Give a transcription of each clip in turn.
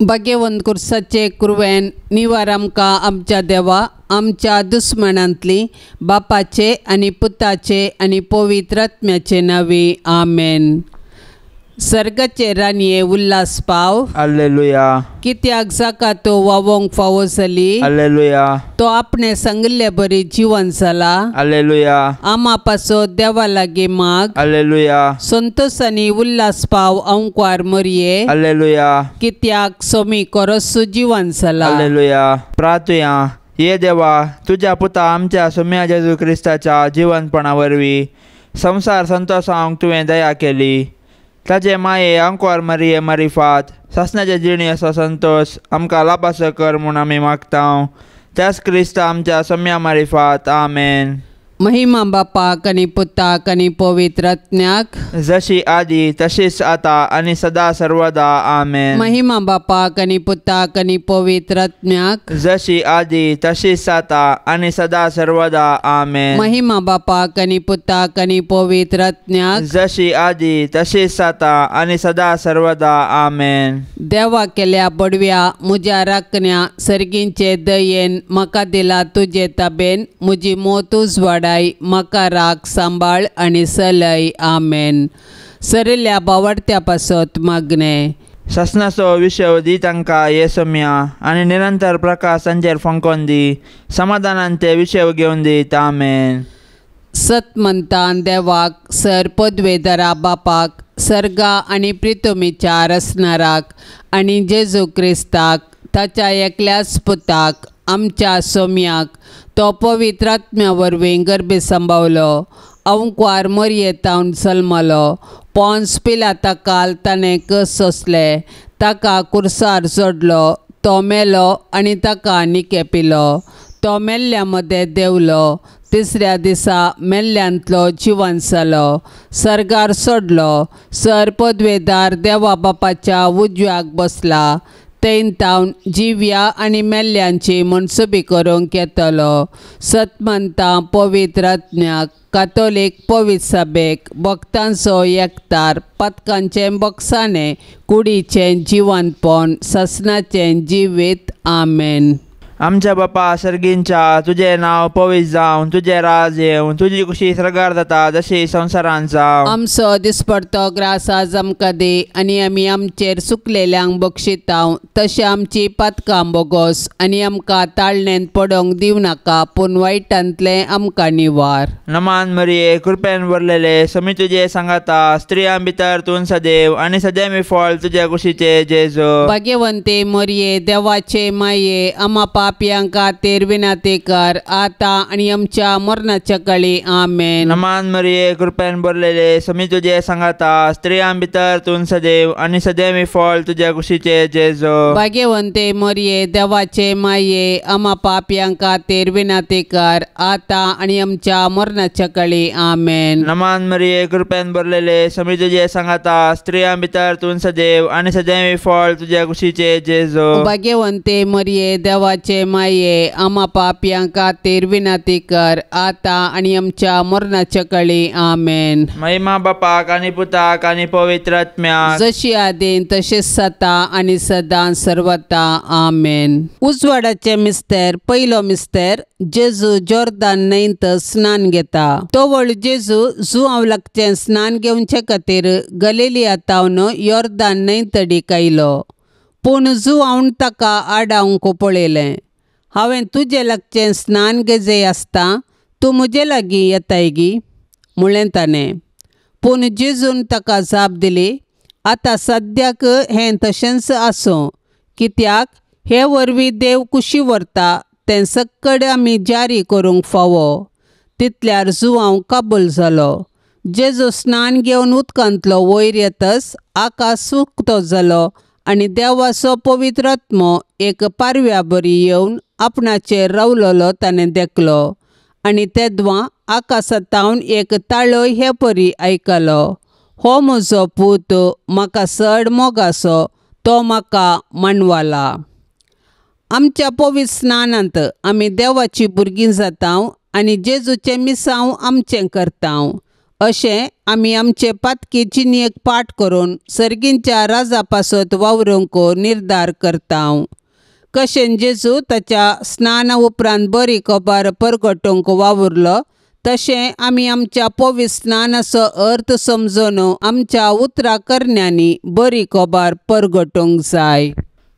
भाग्यवंत कुर्साचे कुरवेन निवार आमकां आमच्या देवा आमच्या दुस्मनांतली बापाचे आनी पुताचे आनी पवित्र आत्म्याचे नांवी आमेन. सर्गाचे राणये उल्हास पाव. हालेलुया. कित्याक जाका तो वावोंक फावो जाली. हालेलुया. तो आपणे सांगिल्ले बरी जिवन जाला. हालेलुया. आमा पासो देवा लागीं माग. हालेलुया. संतोष आनी उल्हास पाव अंकवार मरये. हालेलुया. कित्याक सोमी कोरसू जिवन जाला. हालेलुया. प्रार्थुया. ये देवा तुज्या पुता आमच्या सोम्या जेजू क्रिस्ताच्या जिवनपणा वरवीं संवसार संतोषांक तुवें दया केली. ताजे माये अंकवार मरिये मारिफात सासणाचे जिणे असो संतोष आमकां लाभासो कर म्हूण आमी मागता. त्याच क्रिस्ता आमच्या सम्या मारिफात. आमेन. महिमा बापाक आनी पुताक आनी पवित्र आत्म्याक, जशी आदी तशीच आता आनी सदा सर्वदा. आमेन. महिमा बापाक आनी पुताक आनी पवित्र आत्म्याक, जशी आदी तशीच आता आनी सदा सर्वदा. आमेन. महिमा बापाक आनी पुताक आनी पवित्र आत्म्याक, जशी आदी तशीच आता आनी सदा सर्वदा. आमेन. देवा केल्या बडव्या म्हज्या राखण्या सर्गींचे दयेन म्हाका दिला तुजे ताबेन म्हजी मोत उजवाडाय म्हाका राख सांबाळ आनी सलय. आमेन. सरिल्ल्या बावडत्या पासत मागणें. सासणाचो विशय दी तांकां ये सम्या आनी निरंतर प्रकाश तांचेर फंकोन दी. समाधानान ते विशय घेवन दीत. आमेन. सतमंतान देवाक सर पदवेदरा बापाक सर्गा आनी प्रितुमीच्या रसनाराक आनी जेजू क्रिस्ताक ताच्या एकल्याच पुताक आमच्या सोम्याक तो पवित्र आत्म्या वरवीं गर्भी सांबावलो. अंकवार मरयेतावन जल्मलो. पोन्स पिलाता काल ताणें कस सोंसले. ताका कुर्सार जोडलो. तो मेलो आनी ताका निके पिलो. तो मेल्ल्या मदें देंवलो. तिसऱ्या दिसा मेल्ल्यांतलो जिवन जालो. सर्गार सोडलो. सर पदवेदार देवा बापाच्या उजव्याक बसला. तेन तावन जिव्या आनी मेल्ल्यांची मनसुबी करूंक येतलो. सतमंतां पवित्र आत्म्याक कातोलीक पवित्र सभेक भक्तांचो एकतार पातकांचें बक्षाणें कुडीचें जिवनपण सासणाचें जिवीत. आमेन. आमच्या बापा सर्गींच्या तुजें नांव पवित्र जावं, तुजें राज येवं, तुजी कुशी सर्गार जाता जशी संवसारांत जावं. आमचो दिसपडतो ग्रास आज आमकां दी आनी आमी आमचेर सुकलेल्यांक बक्षितांव तशें आमची पातकां बोगोस आनी आमकां ताळणेंत पडोंक दिवं नाका पूण वायटांतलें आमकां निवार. नमान मरिये कृपेन भरलेले समी तुजे सांगाता, स्त्रियां भितर तूं सदैव आनी सदैव फळ तुज्या कुशीचे जेजू. भाग्यवंते मरिये देवाचे माये आमा पापयां खातीर विनंती कर आता आनी आमच्या मरणाच्या काळी. आमेन. नमान मरिये कृपेन भरलेले समी तुजे सांगाता, स्त्रियां भितर तूं सदैव आनी सदैव फळ तुज्या कुशीचे जेजू. भाग्यवंते मरिये देवाचे माये आमा पापयां खातीर विनंती कर आता आनी आमच्या मरणाच्या काळी. आमेन. नमान मरिये कृपेन भरलेले समी तुजे सांगाता, स्त्रियां भितर तूं सदैव आनी सदैव फळ तुज्या कुशीचे जेजू. भाग्यवंते मरिये देवाचे माये आमा पापयां खातीर विनंती कर आता आनी आमच्या मरणाच्या काळी. आमेन. महिमा बापाक आनी पुताक आनी पवित्र आत्म्याक, जशी आदीन तशीच सता आनी सदां सर्वता. आमेन. उजवाडाचे मिस्तेर. पयलो मिस्तेर. जेजू जोर्दान न्हंयत स्नान घेता. तोवळ जेजू जुआंव लागचें स्नान घेवचे खातीर गलिलिया तावन योर्दान न्हंयतडीक आयलो. पूण जुआंवन ताका आडावंक पळयलें. हांवें तुजे लागचें स्नान घेजे आसता तूं म्हजे लागीं येताय गी म्हणलें ताणें. पूण जेजून ताका जाप दिली, आतां सद्याक हें तशेंच आसूं, कित्याक हे वरवीं देव कुशी व्हरता तें सक्कड आमी जारी करूंक फावो. तितल्यार जुआंव कबूल जालो. जेजू स्नान घेवन उदकांतलो वयर येतच आकाश उक्तो जालो आनी देवाचो पवित्र आत्मो एक पारव्या बरी येवन आपणाचेर रावलोलो ताणें देखलो. आनी तेदवां आकाशांतावन एक ताळो हे परी आयकलो, हो म्हजो पूत म्हाका चड मोगासो, तो म्हाका मानवाला. आमच्या पवित्र स्नानांत आमी देवाची भुरगीं जातांव आनी जेजूचें मिसांव आमचें करतांव. अशें आमी आमचे पातकी जिणेक पाठ करून सर्गींच्या राजा पासत वावरूंक निर्धार करता. कशें जेजू ताच्या स्नाना उपरांत बरी खबर परगटूंक वावुरलो तशें आमी आमच्या पवित्र स्नानाचो अर्थ समजून आमच्या उतरां करण्यांनी बरी खबर परगटूंक जाय.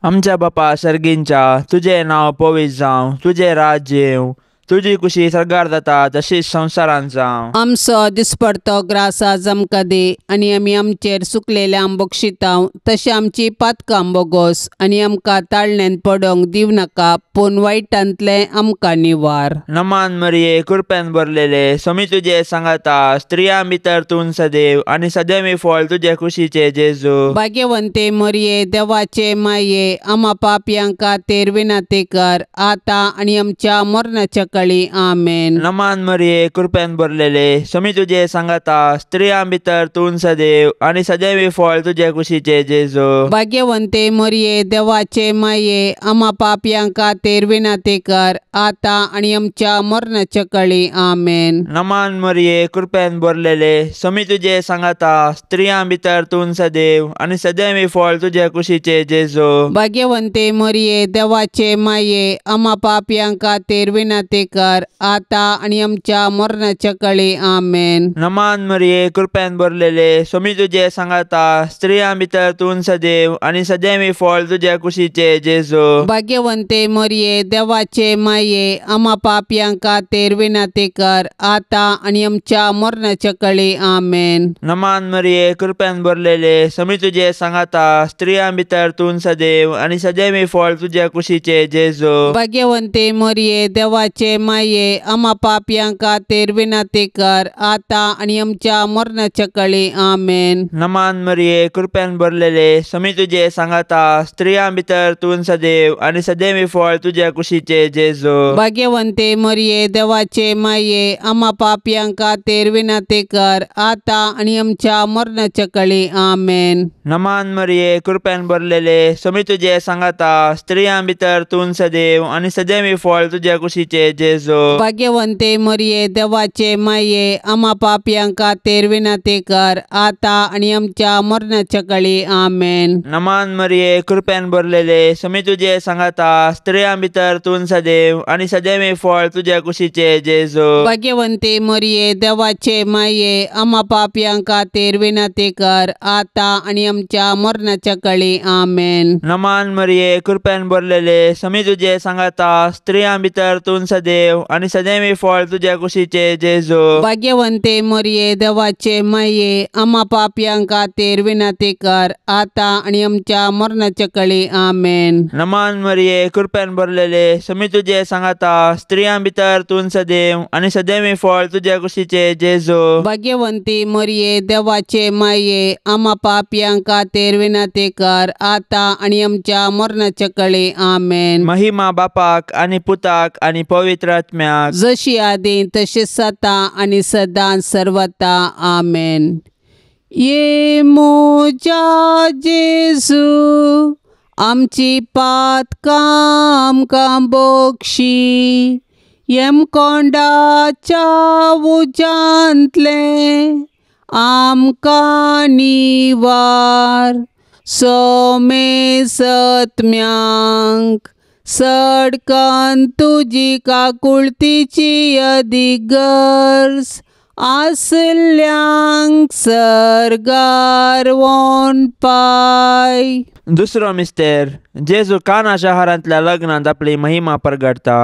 आमच्या बापा सर्गींच्या, तुजें नांव पवित्र जावं, तुजें राज्य येवं, तुजी कुशी सर्गार जाता तशीच संवसारांत जावं. आमचो दिसपडतो ग्रास आज आमकां दी आनी आमी आमचेर सुकलेल्या बक्षितांव तशें आमची पातकां बोगोस आनी आमकां ताळण्यान पडोंक दिवं नाका पूण वायटांतलें आमकां निवार. नमान मरिये, कृपेन भरलेले, स्वामी तुजे सांगाता, स्त्रियां भितर तूं सदैव आनी सदैवी फळ तुजे कुशीचे जेजू. भाग्यवंते मरिये, देवाचे माये, आमा पापयां खातीर विनंती कर आतां आनी आमच्या मरणाच्या काळी. आमेन. नमान मरिये, कृपेन भरलेले, स्वामी तुजे सांगाता, स्त्रियां भितर तूं सदैव आनी सदैवी फळ तुजे कुशीचे जेजू. भाग्यवंते मरिये, देवाचे माये, आमा पापयां खातीर विनंती कर आतां आनी आमच्या मरणाच्या काळी. आमेन. नमान मरिये, कृपेन भरलेले, स्वामी तुजे सांगाता, स्त्रियां भितर तूं सदैव आनी सदैवी फळ तुजे कुशीचे जेजू. भाग्यवंते मरिये, देवाचे माये, आमा पापयां खातीर विनंती कर आतां आनी आमच्या मरणाच्या काळी. आमेन. नमान मरिये, कृपेन भरलेले, स्वामी तुजे सांगाता, स्त्रियां भितर तूं सदैव आनी सदैवी फळ तुजे कुशीचे जेजू. भाग्यवंते मरिये, देवाचे माये, आमा पापयां खातीर विनंती कर आतां आनी आमच्या मरणाच्या काळी. आमेन. नमान मरिये, कृपेन भरलेले, स्वामी तुजे सांगाता, स्त्रियां भितर तूं सदैव आनी सदैवी फळ तुजे कुशीचे जेजू. भाग्यवंते मरिये, देवाचे माये, आमा पापयां खातीर विनंती कर आतां आनी आमच्या मरणाच्या काळी. आमेन. नमान मरिये, कृपेन भरलेले, स्वामी तुजे सांगाता, स्त्रियां भितर तूं सदैव आनी सदैवी फळ तुजे कुशीचे जेजू. भाग्यवंते मरिये, देवाचे माये, आमा पापयां खातीर विनंती कर आतां आनी आमच्या मरणाच्या काळी. आमेन. नमान मरिये, कृपेन भरलेले, स्वामी तुजे सांगाता, स्त्रियां भितर तूं सदैव आनी सदैवी फळ तुजे कुशीचे जेजू. भाग्यवंते मरिये, देवाचे माये, आमा पापयां खातीर विनंती कर आतां आनी आमच्या मरणाच्या काळी. आमेन. नमान मरिये, कृपेन भरलेले, स्वामी तुजे सांगाता, स्त्रियां भितर तूं सदैव आनी सदैवी फळ तुजे कुशीचे जेजू. भाग्यवंते मरिये, देवाचे माये, आमा पापयां खातीर विनंती कर आतां आनी आमच्या मरणाच्या काळी. आमेन. नमान मरिये, कृपेन भरलेले, स्वामी तुजे सांगाता, स्त्रियां भितर तूं सदैव आनी सदैवी फळ तुजे कुशीचे जेजू. भाग्यवंते मरिये, देवाचे माये, आमा पापयां खातीर विनंती कर आतां आनी आमच्या मरणाच्या काळी. आमेन. नमान मरिये, कृपेन भरलेले, स्वामी तुजे सांगाता, स्त्रियां भितर तूं सदैव आनी सदैवी फळ तुजे कुशीचे जेजू. भाग्यवंती मरिये, देवाचे माये, आमा पापयां खातीर विनंती कर आतां आनी आमच्या मरणाच्या काळी. आमेन. महिमा बापाक आनी पुताक आनी पवित्र आत्म्याक, जशी आदी तशीच आतां आनी सदां सर्वता. आमेन. ये म्हज्या जेजू, आमची पातकां आमकां बक्षी, यमकोंडाच्या उज्यांतलें आमकां निवार, सोमेसत्म्यांक सडकन तुजी काकुळतीची अदीक गरज आसल्यांक सर्गार वोन पाय. दुसरो मिस्तेर, जेजू काना शहरांतल्या लग्नांत आपली महिमा परगटता.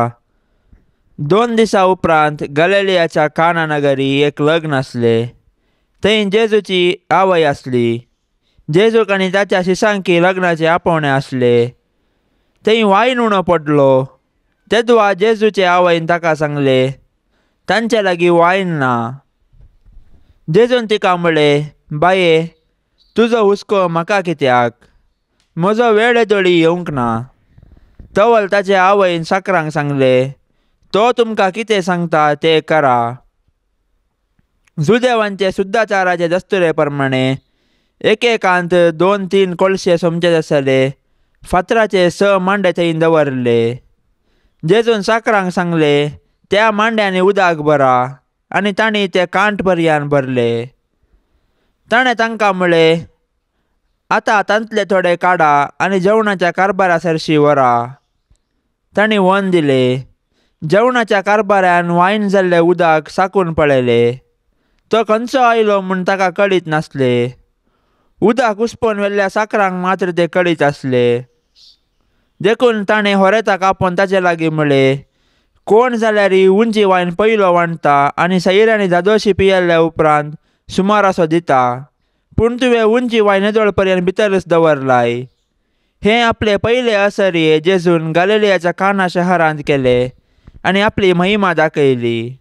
2 दिसां उपरांत गलिलियाच्या काना नगरी एक लग्न आसलें. थंय जेजूची आवय आसली. जेजूक आनी ताच्या शिसांकी लग्नाचे आपोवणें आसलें. थंय वायन उणो पडलो. तेदवा जेजूचे आवयन ताका सांगलें, तांचे लागीं वायन ना. जेजून तिका म्हळें, बाये, तुजो हुस्को म्हाका कित्याक? म्हजो वेळ येदोळी येवंक ना. तवल ताचे आवयन साकरांक सांगलें, तो तुमकां कितें सांगता तें करा. जुदेवांचे शुद्धाचाराचे दस्तुरे प्रमाणे एकेकांत 2-3 कोळशे सोमचे आसले. फातराचे 6 मांडे थंय दवरले. जेजून साकरांक सांगलें, त्या मांड्यांनी उदक भरा आनी तांणी ते कांठ पर्यान भरले. ताणें तांकां म्हळें, आतां तांतले थोडे काडा आनी जेवणाच्या कारभारा सरशी व्हरा. तांणी वन दिले. जेवणाच्या कारभारान वायन जाल्लें उदक साकून पळयलें. तो खंयचो आयलो म्हूण ताका कळीत नासले. उदक उसपोवन व्हेल्ल्या साकरांक मात्र ते कळीत आसले. देखून ताणें होरेताक आपोवन ताचे लागीं म्हळें, कोण जाल्यार ही उंची वायन पयलो वांटता आनी सैरांनी धादोशी पियेल्ल्या उपरांत सुमार असो दिता, पूण तुवें उंची वायन येदोळ पर्यंत भितरच दवरलाय. हें आपले पयले असरये जेजून गालिलियाच्या काना शहरांत केले आनी आपली महिमा दाखयली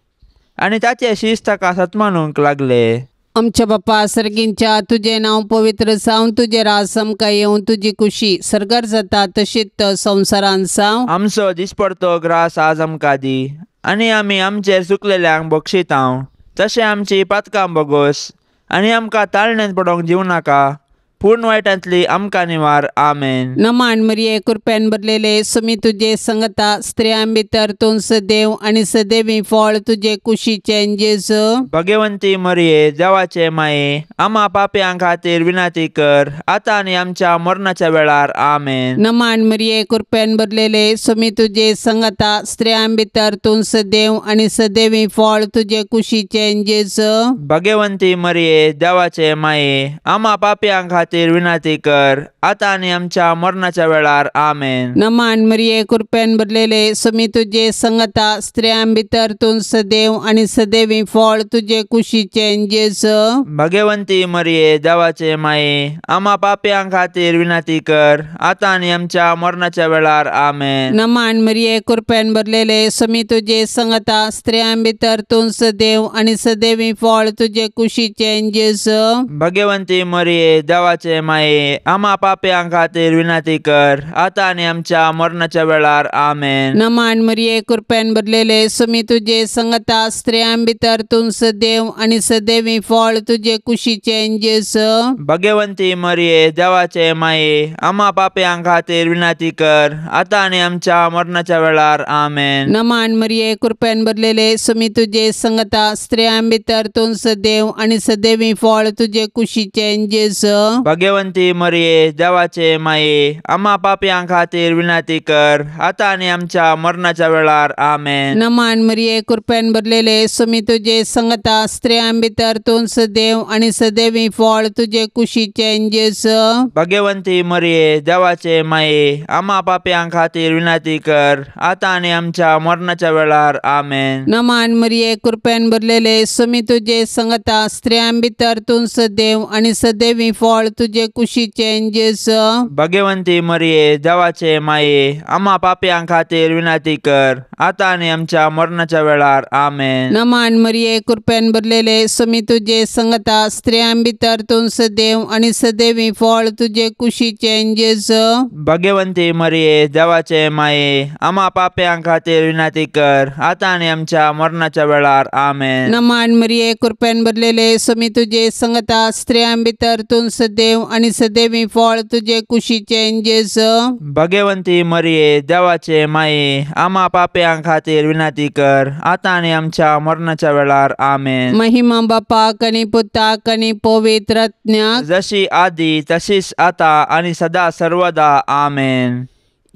आनी ताचे शीस ताका सत्मानूंक लागले. आमच्या बापा सर्गींच्या तुजें नांव पवित्र जावं, तुजें राज आमकां येवं, तुजी खुशी सर्गार जाता तशीच संवसारांत जावं. आमचो दिसपडतो ग्रास आज आमकां दी आनी आमी आमचेर चुकलेल्यांक बक्षितांव तशें आमची पातकां बोगोस आनी आमकां ताळण्यांत पडोवंक दिवं नाका, पूण वायटांतली आमकां निवार. आमेन. नमान मरिये, कृपेन भरलेले, सुमी तुजे संगता, स्त्रियां भितर तूं सदैव आनी सदैवी फळ तुजे कुशीचें जेजू. भगवंती मरिये, देवाचे माये, आमा पापयां खातीर विनंती कर आतां आनी आमच्या मरणाच्या वेळार. आमेन. नमान मरिये, कृपेन भरलेले, सुमी तुजे संगता, स्त्रियां भितर तूं सदैव आनी सदैवी फळ तुजे कुशीचें जेजू. भगवंती मरिये, देवाचे माये, आमा पापयां खातीर विनंती कर आतां आनी आमच्या मरणाच्या वेळार. आमेन. नमान मरिये, कृपेन भरलेले, सुमी तुजे संगता, स्त्रियां भितर तूं सदैव आनी सदैवी फळ तुजे कुशीचें जेजू. भगवंती मरिये, देवाचे माये, आमा पापयां खातीर विनंती कर आतां आनी आमच्या मरणाच्या वेळार. आमेन. नमान मरिये, कृपेन भरलेले, सुमी तुजे संगता, स्त्रियां भितर तूं सदैव आनी सदैवी फळ तुजे कुशीचें जेजू. भगवंती मरिये, देवाचे माये, आमा पापयां खातीर विनंती कर आतां आनी आमच्या मरणाच्या वेळार. आमेन. नमान मरिये, कृपेन भरलेले, सुमी तुजे संगता, स्त्रियां भितर तूं सदैव आनी सदैवी फळ तुजे कुशीचें जेजू. भगवंती मरिये, देवाचे माये, आमा पापयां खातीर विनंती कर आतां आनी आमच्या मरणाच्या वेळार. आमेन. नमान मरिये, कृपेन भरलेले, सुमी तुजे संगता, स्त्रियां भितर तूं सदैव आनी सदैवी फळ तुजे कुशीचें जेजू. भगवंती मरिये, देवाचे माये, आमा पापयां खातीर विनंती कर आतां आनी आमच्या मरणाच्या वेळार. आमेन. नमान मरिये, कृपेन भरलेले, सुमी तुजे संगता, स्त्रियां भितर तूं सदैव आनी सदैवी फळ तुजे कुशीचें जेजू. भगवंती मरिये, देवाचे माये, आमा पापयां खातीर विनंती कर आतां आनी आमच्या मरणाच्या वेळार. आमेन. नमान मरिये, कृपेन भरलेले, सुमी तुजे संगता, स्त्रियां भितर तूं सदैव आनी सदैवी फळ तुजे कुशीचें जेजू. भगवंती मरिये, देवाचे माये, आमा पापयां खातीर विनंती कर आतां आनी आमच्या मरणाच्या वेळार. आमेन. नमान मरिये, कृपेन भरलेले, सुमी तुजे संगता, स्त्रियां भितर तूं सदैव आनी सदैवी फळ तुजे कुशीचें जेजू. भगवंती मरिये, देवाचे माये, आमा पापयां खातीर विनंती कर आतां आनी आमच्या मरणाच्या वेळार. आमेन. नमान मरिये, कृपेन भरलेले, सुमी तुजे संगता, स्त्रियां भितर तूं सदैव आनी सदैवी फळ तुजे कुशीचें जेजू. भगवंती मरिये, देवाचे माये, आमा पापयां खातीर विनंती कर आतां आनी आमच्या मरणाच्या वेळार. आमेन. महिमा बापाक आनी पुताक आनी पवित्र आत्म्याक, जशी आदी तशीच आता आनी सदा सर्वदा. आमेन.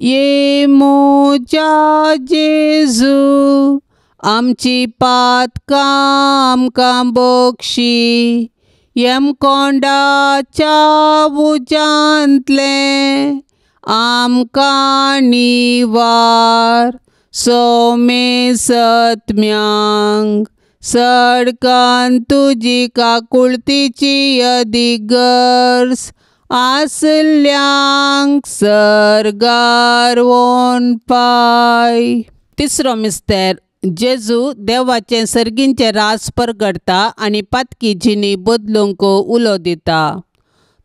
ये मोजा जेजू, आमची पातकां आमकां बक्षी, यमकोंडाच्या उज्यांतलें आमकां निवार, सोमे सत्म्यांक सडकान तुजी काकुळतीची अदिगर्स आसल्यांक सर्गार वोन पाय. तिसरो मिस्तेर, जेजू देवाचें सर्गींचें राज परगडटा आनी पातकी जिणी बदलूंक उलो दिता.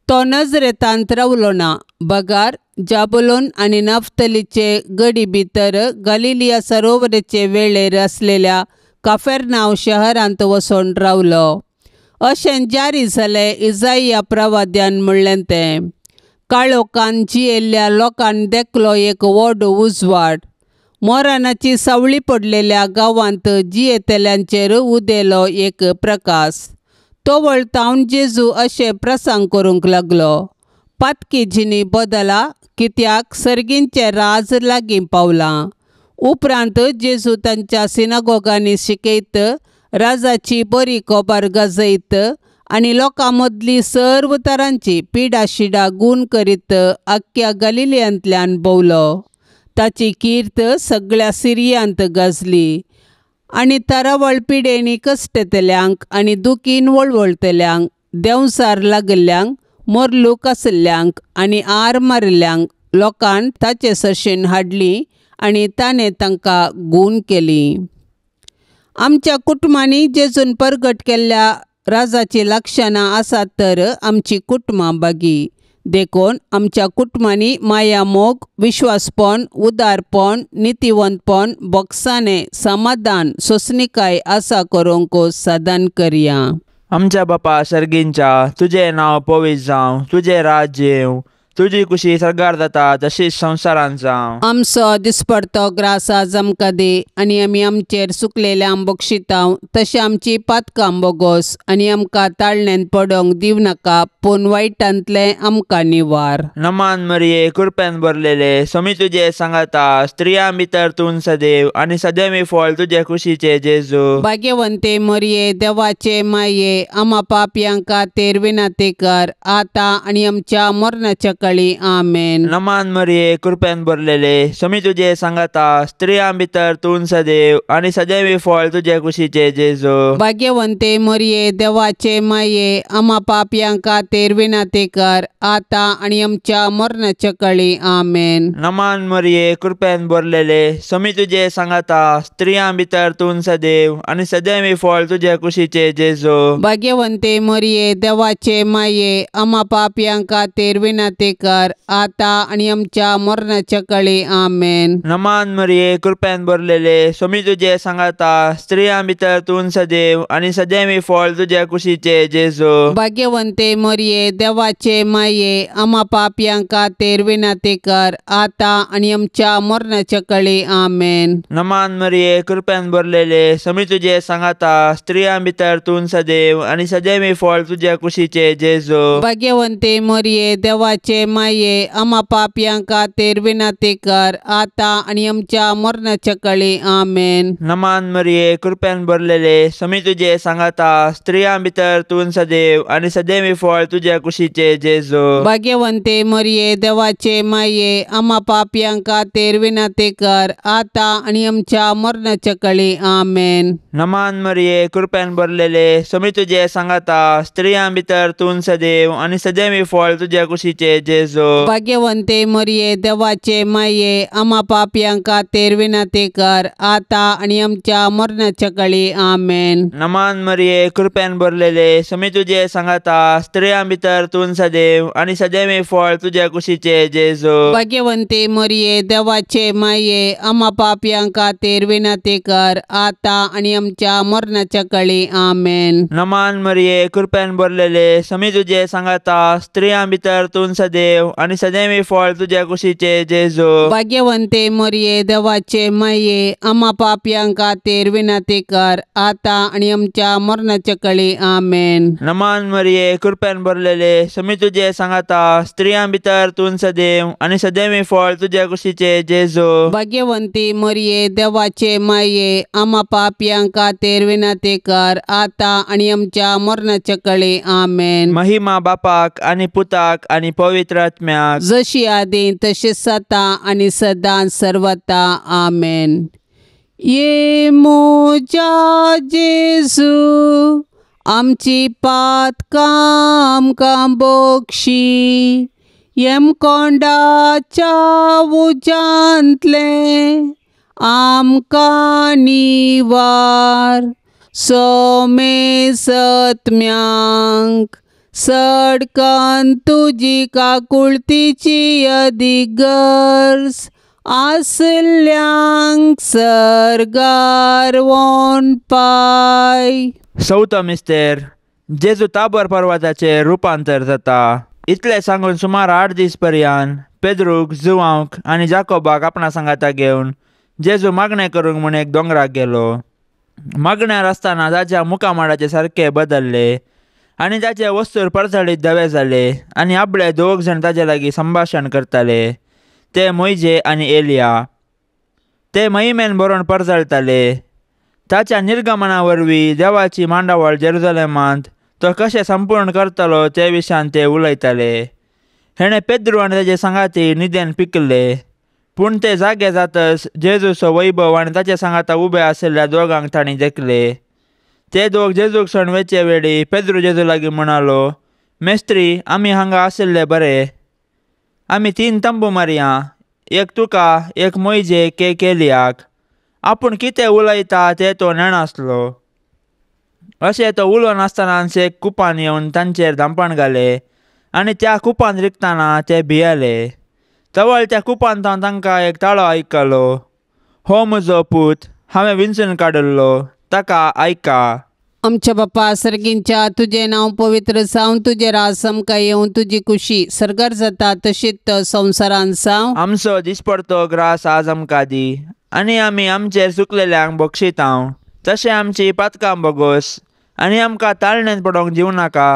तो नजरेतांत रावलो ना, बगार जाबुलोन आनी नाफ्तलीचे गडी भितर गालिलिया सरोवराचे वेळेर आसलेल्या काफेरनाव शहरांत वचोन रावलो. अशें जारी जालें इजाइया प्रवाद्यान म्हणलें तें. काळोखान जियेल्ल्या लोकान देखलो एक व्हड उजवाड, मोरानाची सावळी पडलेल्या गांवांत जियेतल्यांचेर उदेलो एक प्रकाश. तो वळतावन जेजू अशें प्रसंग करूंक लागलो, पातकी जिणी बदला, कित्याक सर्गींचें राज लागीं पावलां. उपरांत जेजू तांच्या सिनागोगांनी शिकयत, राजाची बरी खबर गाजयत आनी लोकां मदली सर्व तरांची पिडा शिडा गूण करीत आख्ख्या गलिलियांतल्यान भोंवलो. ताची कीर्त सगळ्या सिरियांत गाजली आनी तरावळ पिडेनी कश्टतल्यांक आनी दुखीन वळवळतल्यांक, देंवसार लागिल्ल्यांक, मोरलूक आशिल्ल्यांक आनी आर मारिल्ल्यांक लोकान ताचे सरशेन हाडली आनी ताणें तांकां गूण केली. आमच्या कुटुंबांनी जेजून परगट केल्ल्या राजाची लक्षणां आसात तर आमची कुटुंबां बागी. देखून आमच्या कुटुंबांनी माया, मोग, विश्वासपण, उदारपण, नितीवंतपण, बोगसाणें, समाधान, सोंसणीकाय आसा करूंक साधन करया. आमच्या बापा सर्गींच्या, तुजें नांव पवित्र जावं, तुजें राज्य येवं, तुजी कुशी सर्गार जाता तशीच संवसारांत जावं. आमचो दिसपडतो ग्रास आज आमकां दी आनी आमी आमचेर सुकलेल्यांक बक्षितांव तशें आमची पातकां बोगोस आनी आमकां ताळण्यांत पडोंक दिवं नाका, पूण वायटांतलें आमकां निवार. नमान मरिये, कृपेन भरलेले, स्वामी तुजे सांगाता, स्त्रियां भितर तूं सदैव आनी सदैवी फळ तुजे कुशीचे जेजू. भाग्यवंते मरिये, देवाचे माये, आमा पापयांक खातीर विनंती कर, आतां आनी आमच्या मरणाच्या काळी. आमेन. नमान मरिये, कृपेन भरलेले, स्वामी तुजे सांगाता, स्त्रियां भितर तूं सदैव आनी सदैवी फळ तुजे कुशीचे जेजू. भाग्यवंते मरिये, देवाचे माये, आमा पापयांक खातीर विनंती कर, आतां आनी आमच्या मरणाच्या काळी. आमेन. नमान मरिये, कृपेन भरलेले, स्वामी तुजे सांगाता, स्त्रियां भितर तूं सदैव आनी सदैवी फळ तुजे कुशीचे जेजू. भाग्यवंते मरिये, देवाचे माये, आमा पापयांक खातीर विनंती कर, आतां आनी आमच्या मरणाच्या काळी. आमेन. नमान मरिये, कृपेन भरलेले, स्वामी तुजे सांगाता, स्त्रियां भितर तूं सदैव आनी सदैवी फळ तुजे कुशीचे जेजू. भाग्यवंते मरिये, देवाचे माये, आमा पापयांक खातीर विनंती कर, आतां आनी आमच्या मरणाच्या काळी. आमेन. नमान मरिये, कृपेन भरलेले, स्वामी तुजे सांगाता, स्त्रियां भितर तूं सदैव आनी सदैवी फळ तुजे कुशीचे जेजू. भाग्यवंते मरिये, देवाचे माये, आमा पापयांक खातीर विनंती कर, आतां आनी आमच्या मरणाच्या काळी. आमेन. नमान मरिये, कृपेन भरलेले, स्वामी तुजे सांगाता, स्त्रियां भितर तूं सदैव आनी सदैवी फळ तुजे कुशीचे जेजू. भाग्यवंते मरिये, देवाचे माये, आमा पापयांक खातीर विनंती कर, आतां आनी आमच्या मरणाच्या काळी. आमेन. नमान मरिये, कृपेन भरलेले, स्वामी तुजे सांगाता, स्त्रियां भितर तूं सदैव आनी सदैवी फळ तुजे कुशीचे जेजू. भाग्यवंते मरिये, देवाचे माये, आमा पापयांक खातीर विनंती कर, आतां आनी आमच्या मरणाच्या काळी. आमेन. नमान मरिये, कृपेन भरलेले, स्वामी तुजे सांगाता, स्त्रियां भितर तूं सदैव आनी सदैवी फळ तुजे कुशीचे जेजू. भाग्यवंते मरिये, देवाचे माये, आमा पापयांक खातीर विनंती कर, आतां आनी आमच्या मरणाच्या काळी. आमेन. नमान मरिये, कृपेन भरलेले, स्वामी तुजे सांगाता, स्त्रियां भितर तूं सदैव आनी सदैवी फळ तुजे कुशीचे जेजू. भाग्यवंते मरिये, देवाचे माये, आमा पापयांक खातीर विनंती कर, आतां आनी आमच्या मरणाच्या काळी. आमेन. नमान मरिये, कृपेन भरलेले, स्वामी तुजे सांगाता, स्त्रियां भितर तूं सदैव आनी सदैवी फळ तुजे कुशीचे जेजू. भाग्यवंती मरिये, देवाचे माये, आमा पापयांक खातीर विनंती कर, आतां आनी आमच्या मरणाच्या काळी. आमेन. महिमा बापाक आनी पुताक आनी पवित्र आत्म्याक, जशी आदी तशी सता आनी सदां सर्वता. आमेन. ये म्हज्या जेजू, आमची पातकां आमकां बक्षी, यमकोंडाच्या उज्यांतलें आमकां निवार, सोमेसत्म्यांक सडकन तुजी काकुळतीची अदीक गरज आसल्यांक सर्गार वोन पाय. चवथो मिस्तेर, जेजू ताबर पर्वताचेर रुपांतर जाता. इतलें सांगून सुमार 8 दीस पर्यंत पेद्रूक, जुवांक आनी जाकोबाक आपणा सांगाता घेवन जेजू मागणें करूंक म्हूण एक दोंगराक गेलो. मागण्यार आसतना ताच्या मुखामळाचे सारके बदल्ले आनी ताचे वस्तूर परजळीत धवे जाले आनी आपले दोग जाण ताजे लागीं संभाशण करताले, ते मोयजे आनी एलिया. ते महिमेन भरून परजळताले. ताच्या निर्गमना वरवीं देवाची मांडावळ जेरुजलेमांत तो कशें संपूर्ण करतलो ते विशयान ते उलयताले. हेणें पेद्रू आनी ताजे सांगाती निदेन पिकले, पूण ते जागे जातच जेजूचो वैभव आनी ताचे सांगाता उबे आशिल्ल्या दोगांक तांणी देखले. ते दोग जेजूक सण वेचे वेळी पेद्रू जेजू लागीं म्हणालो, मेस्त्री, आमी हांगा आशिल्ले बरे. आमी 3 तंबू मारया, एक तुका, एक मोयजेक, एक एलियाक. आपूण कितें उलयता तें तो नेणासलो. अशें तो उलोवन आसतनाच एक कुपान येवन तांचेर धांपण घालें आनी त्या कुपान रिगतना ते भियेले. तवळ त्या कुपान तावन तांकां एक ताळो आयकलो, हो म्हजो पूत, हांवें विंचून काडिल्लो, ताका आयका. आमच्या बापा सर्गींच्या, तुजें नांव पवित्र जावं, तुजें राज आमकां येवं, तुजी खुशी सर्गार जाता तशीच संवसारान जावं. आमचो दिसपडतो ग्रास आज आमकां दी आनी आमी आमचेर चुकलेल्यांक बक्षितांव, तशें आमची पातकां बोगोस आनी आमकां ताळणेंत पडोवंक दिवं नाका,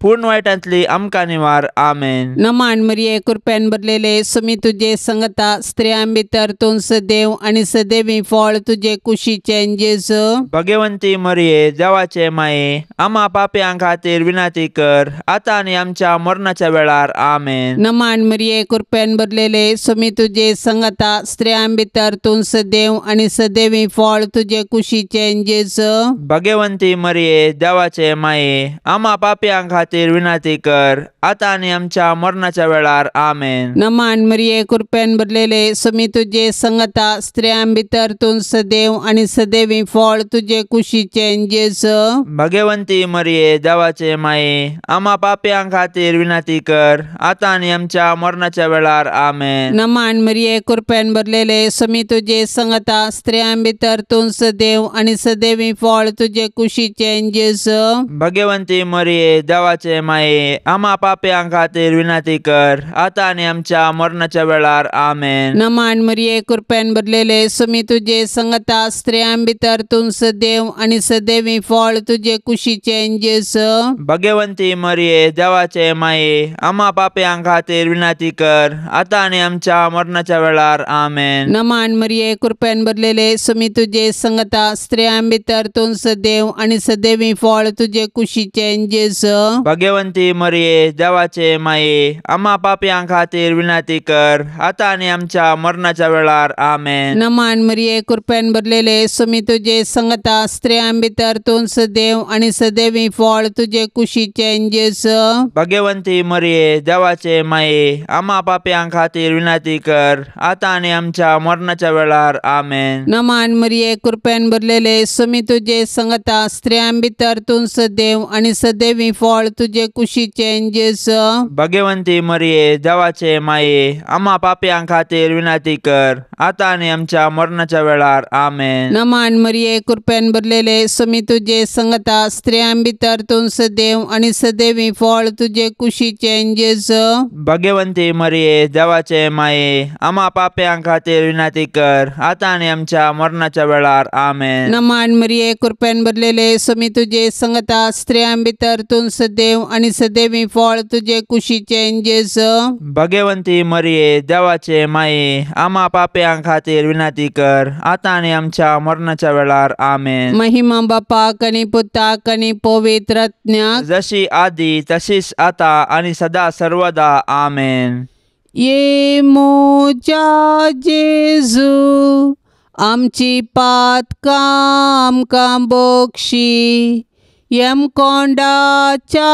पूर्ण वायटांतली आमकां निवार. आमेन. नमान मरिये, कृपेन भरलेले, सुमी तुजे संगता, स्त्रियां भितर तूं सदैव आनी सदैवी फळ तुजे कुशीचें जेजू. भगवंती मरिये, देवाचे माये, आमा पापयां खातीर विनंती कर, आतां आनी आमच्या मरणाच्या वेळार. आमेन. नमान मरिये, कृपेन भरलेले, सुमी तुजे संगता, स्त्रियां भितर तूं सदैव आनी सदैवी फळ तुजे कुशीचें जेजू. भगवंती मरिये, देवाचे माये, आमा पापयां खातीर विनंती कर, आतां आनी आमच्या मरणाच्या वेळार. आमेन. नमान मरिये, कृपेन भरलेले, सुमी तुजे संगता, स्त्रियां भितर तूं सदैव आनी सदैवी फळ तुजे कुशीचें जेजू. भगवंती मरिये, देवाचे माये, आमा पापयां खातीर विनंती कर, आतां आनी आमच्या मरणाच्या वेळार. आमेन. नमान मरिये, कृपेन भरलेले, सुमी तुजे संगता, स्त्रियां भितर तूं सदैव आनी सदैवी फळ तुजे कुशीचें जेजू. भगवंती मरिये, देवाचे माये, आमा पापयां खातीर विनंती कर, आतां आनी आमच्या मरणाच्या वेळार. आमेन. नमान मरिये, कृपेन भरलेले, सुमी तुजे संगता, स्त्रियां भितर तूं सदैव आनी सदैवी फळ तुजे कुशीचें जेजू. भगवंती मरिये, देवाचे माये, आमा पापयां खातीर विनंती कर, आतां आनी आमच्या मरणाच्या वेळार. आमेन. नमान मरिये, कृपेन भरलेले, सुमी तुजे संगता, स्त्रियां भितर तूं सदैव आनी सदैवी फळ तुजे कुशीचें जेजू. भगवंती मरिये, देवाचे माये, आमा पापयां खातीर विनंती कर, आतां आनी आमच्या मरणाच्या वेळार. आमेन. नमान मरिये, कृपेन भरलेले, सुमी तुजे संगता, स्त्रियां भितर तूं सदैव आनी सदैवी फळ तुजे कुशीचें जेजू. भगवंती मरिये, देवाचे माये, आमा पापयां खातीर विनंती कर, आतां आनी आमच्या मरणाच्या वेळार. आमेन. नमान मरिये, कृपेन भरलेले, सुमी तुजे संगता, स्त्रियां भितर तूं सदैव आनी सदैवी फळ तुजे कुशीचें जेजू. भगवंती मरिये, देवाचे माये, आमा पापयां खातीर विनंती कर, आतां आनी आमच्या मरणाच्या वेळार. आमेन. नमान मरिये, कृपेन भरलेले, सुमी तुजे संगता, स्त्रियां भितर तूं सदैव आनी सदैवी फळ तुजे कुशीचें जेजू. भगवंती मरिये, देवाचे माये, आमा पापयां खातीर विनंती कर, आतां आनी आमच्या मरणाच्या वेळार. आमेन. नमान मरिये, कृपेन भरलेले, सुमी तुजे संगता, स्त्रियां भितर तूं सदैव आनी सदैवी फळ तुजे कुशीचें जेजू. भगवंती मरिये, देवाचे माये, आमा पापयां खातीर विनंती कर, आतां आनी आमच्या मरणाच्या वेळार. आमेन. महिमा बापाक आनी पुताक आनी पवित्र आत्म्याक, जशी आदी तशीच आता आनी सदा सर्वदा. आमेन. ये म्हज्या जेजू, आमची पातकां आमकां बक्षी, यमकोंडाच्या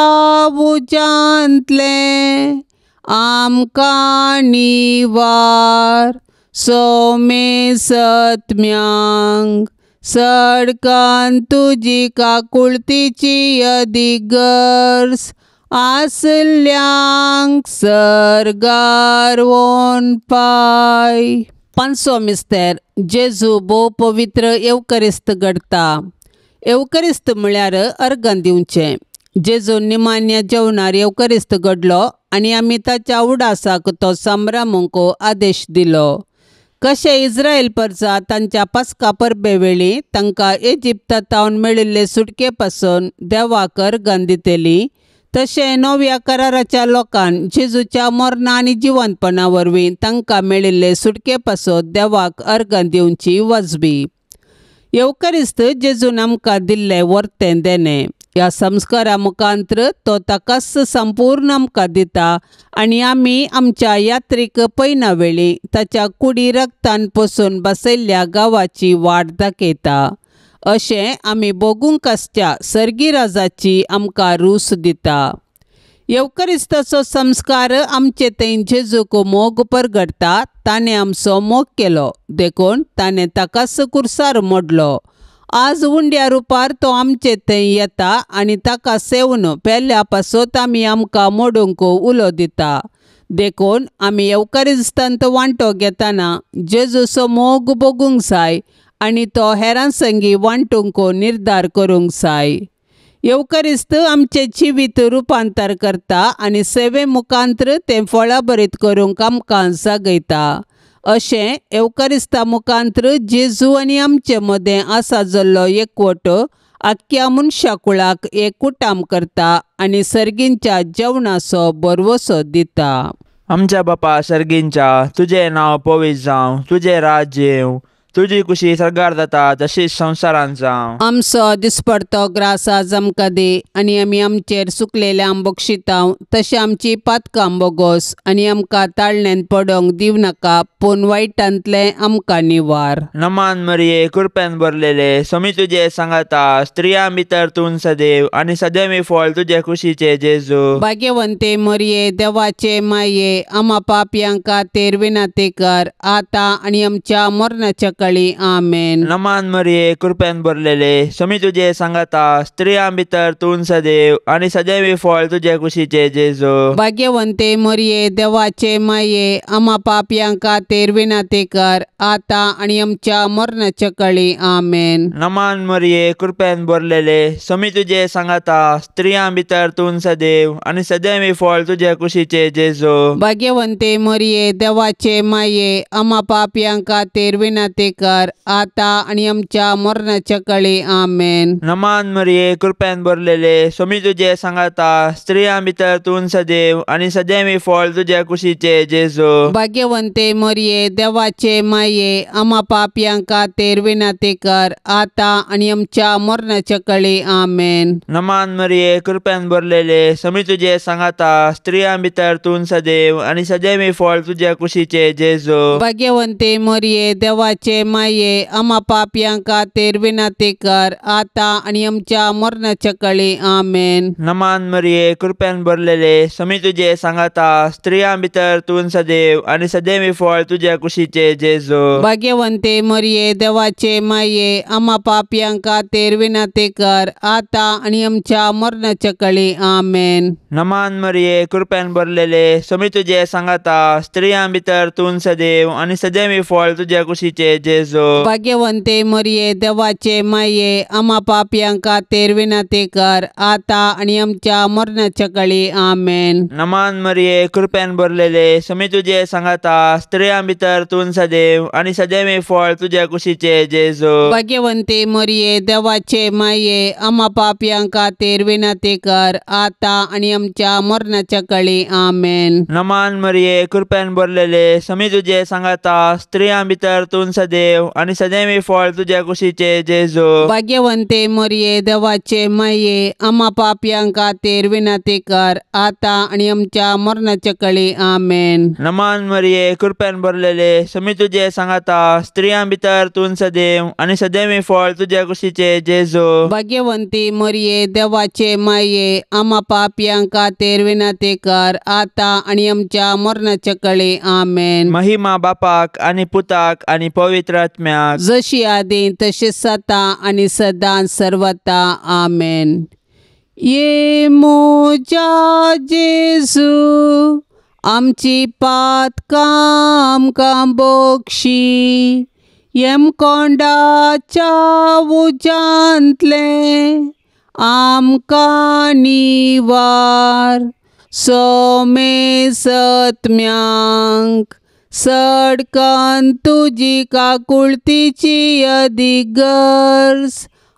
उज्यांतलें आमकां निवार, सोमे सत्म्यांक सडकान तुजी काकुळतीची अदिगर्स आसल्यांक सर्गार वोन पाय. पांचवो मिस्तेर, जेजू भोव पवित्र येवकरिस्त घडता. येवकरिस्त म्हळ्यार अर्गां दिवचें. जेजू निमान्य जेवणार येवकरिस्त घडलो आनी आमी ताच्या उडासाक तो संभ्रमूंक आदेश दिलो. कशें इस्रायल परजा तांच्या पास्का परबे वेळी तांकां इजिप्तांत मेळिल्ले सुटके पासून देवाक अर्गां दितली, तशें नव्या कराराच्या लोकान जेजूच्या मरणा आनी जिवंतपणा वरवीं तांकां मेळिल्ले सुटके पासून देवाक अर्गां दिवची वाजबी. येवकारिस्त जेजून आमकां दिल्लें वर्तें देणें. ह्या संस्कारा मुखांत्र तो ताकाच संपूर्ण आमकां दिता आनी आमी आमच्या यात्रीक पयना वेळी ताच्या कुडी रक्तान पसून बसयल्ल्या गांवाची वाट दाखयता. अशें आमी भोगूंक आसच्या सर्गी राजाची आमकां रूस दिता. येवकारिस्ताचो संस्कार आमचे थंय जेजूक मोग परगडटा. ताणें आमचो मोग केलो देखून ताणें ताकाच कुर्सार मोडलो. आज उंड्या रुपार तो आमचे थंय येता आनी ताका सेवन पेल्या पासत आमी आमकां मोडूंक उलो दिता. देखून आमी येवकारिस्तांत वांटो घेतना जेजूचो मोग भोगूंक जाय आनी तो हेरां संगी वांटूंक निर्धार करूंक जाय. येवकारिस्त आमचें जिवीत रुपांतर करता आनी सेवे मुखांत्र तें फळाभरीत करूंक आमकां जागयता. अशें येवकारिस्ता मुखांत्र जेजू आनी आमचे मदें आसा जाल्लो एकवट आख्ख्या मनशा कुळाक एक कुटाम करता आनी सर्गींच्या जेवणाचो भरवसो दिता. आमच्या बापा सर्गींच्या, तुजें नांव पवित्र जावं, तुजें राज्य येवं, तुजी कुशी सर्गार जाता तशीच संवसारांत जावं. आमचो दिसपडतो ग्रास आज आमकां दी आनी आमी आमचेर सुकलेल्या बक्षितांव तशें आमची पातकां बोगोस आनी आमकां ताळण्यांत पडोंक दिवं नाका, पूण वायटांतलें आमकां निवार. नमान मरिये, कृपेन भरलेले, स्वामी तुजे सांगाता, स्त्रियां भितर तूं सदैव आनी सदैवी फळ तुजे कुशीचे जेजू. भाग्यवंते मरिये, देवाचे माये, आमा पापयांक खातीर विनंती कर आतां आनी आमच्या मरणाच्या काळी. आमेन. नमान मरिये, कृपेन भरलेले, स्वामी तुजे सांगाता, स्त्रियां भितर तूं सदैव आनी सदैवी फळ तुजे कुशीचे जेजू. भाग्यवंते मरिये, देवाचे माये, आमा पापयांक खातीर विनंती कर आतां आनी आमच्या मरणाच्या काळी. आमेन. नमान मरिये, कृपेन भरलेले, स्वामी तुजे सांगाता, स्त्रियां भितर तूं सदैव आनी सदैवी फळ तुजे कुशीचे जेजू. भाग्यवंते मरिये, देवाचे माये, आमा पापयांक खातीर विनंती कर आतां आनी आमच्या मरणाच्या काळी. आमेन. नमान मरिये, कृपेन भरलेले, स्वामी तुजे सांगाता, स्त्रियां भितर तूं सदैव आनी सदैवी फळ तुजे कुशीचे जेजू. भाग्यवंते मरिये, देवाचे माये, आमा पापयांक खातीर विनंती कर आतां आनी आमच्या मरणाच्या काळी. आमेन. नमान मरिये, कृपेन भरलेले, स्वामी तुजे सांगाता, स्त्रियां भितर तूं सदैव आनी सदैवी फळ तुजे कुशीचे जेजू. भाग्यवंते मरिये, देवाचे माये, आमा पापयांक खातीर विनंती कर आतां आनी आमच्या मरणाच्या काळी. आमेन. नमान मरिये, कृपेन भरलेले, स्वामी तुजे सांगाता, स्त्रियां भितर तूं सदैव आनी सदैवी फळ तुजे कुशीचे जेजू. भाग्यवंते मरिये, देवाचे माये, आमा पापयांक खातीर विनंती कर आतां आनी आमच्या मरणाच्या काळी. आमेन. नमान मरिये, कृपेन भरलेले, स्वामी तुजे सांगाता, स्त्रियां भितर तूं सदैव आनी सदैवी फळ तुजे कुशीचे जेजू. भाग्यवंते मरिये, देवाचे माये, आमा पापयांक खातीर विनंती कर आतां आनी आमच्या मरणाच्या काळी. आमेन. नमान मरिये, कृपेन भरलेले, स्वामी तुजे सांगाता, स्त्रियां भितर तूं सदैव आनी सदैवी फळ तुजे कुशीचे जेजू. भाग्यवंते मरिये, देवाचे माये, आमा पापयांक खातीर विनंती कर आतां आनी आमच्या मरणाच्या काळी. आमेन. नमान मरिये, कृपेन भरलेले, स्वामी तुजे सांगाता, स्त्रियां भितर तूं सदैव आनी सदैवी फळ तुजे कुशीचे जेजू. भाग्यवंते मरिये, देवाचे माये, आमा पापयांक खातीर विनंती कर आतां आनी आमच्या मरणाच्या काळी. आमेन. नमान मरिये, कृपेन भरलेले, स्वामी तुजे सांगाता, स्त्रियां भितर तूं सदैव आनी सदैवी फळ तुजे कुशीचे जेजू. भाग्यवंती मरिये, देवाचे माये, आमा पापयांक खातीर विनंती कर आतां आनी आमच्या मरणाच्या काळी. आमेन. महिमा बापाक आनी पुताक आनी पवित्र आत्म्याक, जशी आदी तशी सता आनी सदां सर्वता. आमेन. ये मोजा जेजू, आमची पातकां आमकां बोगशी, यमकोंडाच्या उज्यांतलें आमकां निवार, सोमेसत्म्यांक सडकन तुजी काकुळतीची अदीक गरज